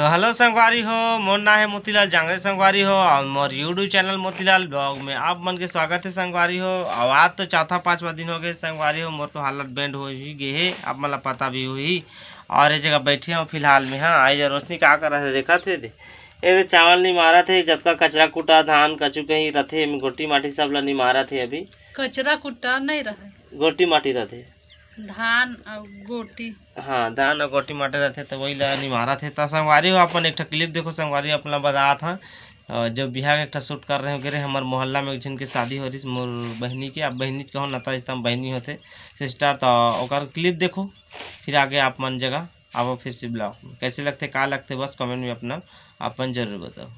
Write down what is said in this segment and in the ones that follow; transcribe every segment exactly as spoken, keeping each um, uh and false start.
Hello संगवारी हो, मोर नाम है मोतीलाल जांगरे संगवारी हो, और मोर YouTube चैनल मोतीलाल ब्लॉग में आप मन के स्वागत है संगवारी हो। और आज तो चौथा पांचवा दिन हो गए संगवारी हो, मोर तो हालत बेंड हो ही गए है, आप मन ला पता भी होही। और ये जगह बैठे हो फिलहाल में, हाँ, आई जा रोशनी का कर रहे देखा थे दे, ये दे चावल निमारत है, जतका कचरा कुटा धान कचू कहीं रथे, एमे गोटी माटी सब ला निमारत है अभी। कचरा कुटा नहीं रहे। गोटी माटी रथे। धान अउ गोटी। हाँ, धान अउ गोटी माटी रथे, तो वही ला निमारत है। तो संगवारी हो, अपन एक ठो clip देखो संगवारी, अपन ला बतात हन, अ, जो बिहार के एक ठो shoot कर रहे हो, गिरे हमर मोहल्ला में एक झन के शादी हो रही मोर बहनी के, अब बहनी के कहो ना, तो इस time बहनी होते, sister, तो ओकर clip देखो, फिर आगे आप मन जगह आबो फिर से ब्लॉग में। कैसे लगथे, का लगथे, बस comment में अपना अपन जरूर बताओ।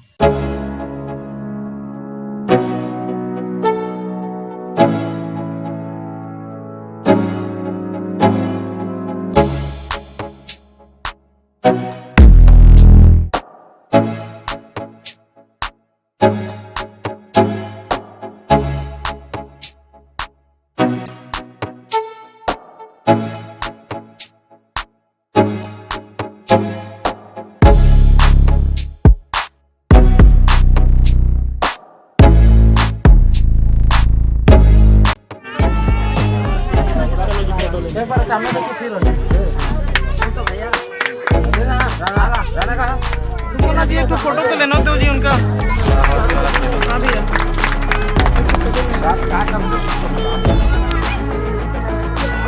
एक बार सामने देखिए, फिर हो जाए। तुमको ना जी, एक ठो फोटो तो लेना दो जी उनका। हाँ भैया।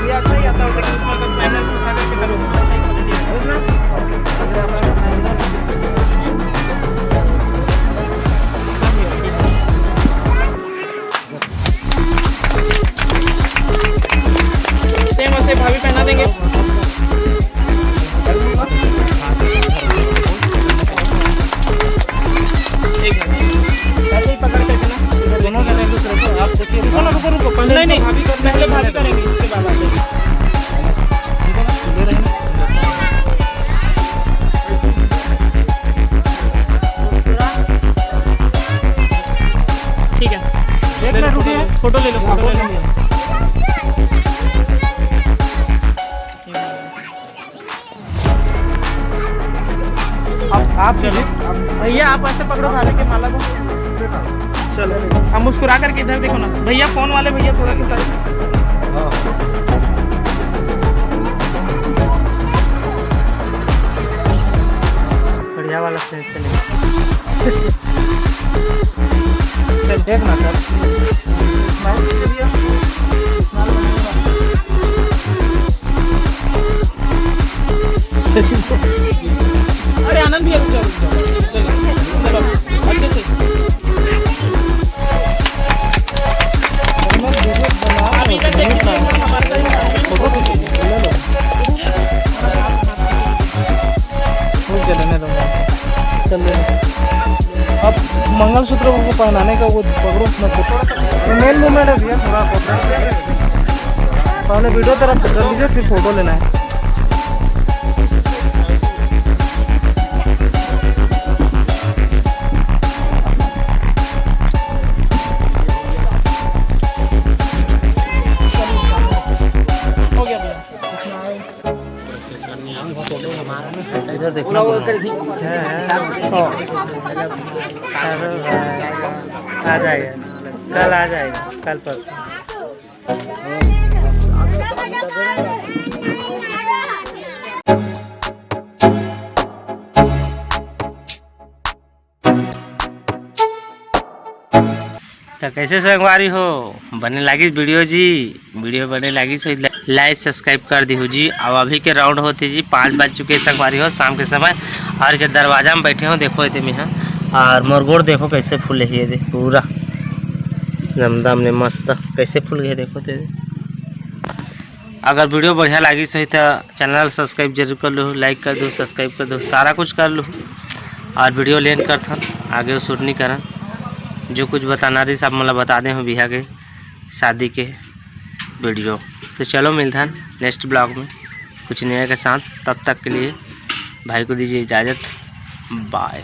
ये अच्छा ही आता है, लेकिन उसमें अगर final उठा करके करो। सेम वैसे भाभी पहना देंगे। एक मिनट। ऐसे ही पकड़ करके ना, दोनों जने एक दूसरे को, आप देखिए। रुको ना, रुको, रुको, पहले नहीं, नहीं, भाभी कर, पहले भाभी करेंगे, उसके बाद आप देखिए। ठीक है, एक मिनट रुकिए, फोटो ले लो, फोटो ले लो। आप, आप चलो। भैया, आप ऐसे पकड़ो साले के माला को। चलो, हम मुस्कुरा करके इधर देखो ना। भैया, फोन वाले भैया, थोड़ा सा side। बढ़िया वाला। चल, देख ना, चल। अरे, आनंद भैया, रुक जाओ, रुक जाओ। चलो, चलो, अच्छे से। आप इधर देखिए, हमारे साथ। फोटो खींचो। चल, लेने दो। अब मंगलसूत्र को पहनाने का वो पकड़ो, मत पकड़ो। ये मेन मूवमेंट है भैया, थोड़ा पकड़ो। पहले वीडियो तरफ कर लीजिए, फिर फोटो लेना है। हो गया भैया। इधर देखना पड़ेगा। आ जाएगा, कल आ जाएगा, कल परसों। तो कैसे संगवारी हो, बने लागिस वीडियो जी? वीडियो बने लागिस होही, like subscribe कर दिहू जी। अब अभी के राउंड होथे जी, पाँच बज चुके संगवारी हो शाम के समय, और के दरवाजा में बैठे हो, देखो एदे मेहा, और मोर गोड़ देखो कैसे फूले हे, ये दे पूरा दमदम ने मस्त कैसे फूल गए, देखो ते। अगर वीडियो बढ़िया लागिस होही तो चैनल subscribe जरूर कर लूँ, like कर दो, subscribe कर दो, सारा कुछ कर लूँ। और वीडियो लेन करथन, आगे shoot नहीं करन। जो कुछ बताना रही सब मोला बता दे हो बिहा के शादी के वीडियो। तो चलो मिलथन next ब्लॉग में कुछ नया के साथ। तब तक के लिए भाई को दीजिए इजाज़त, बाय।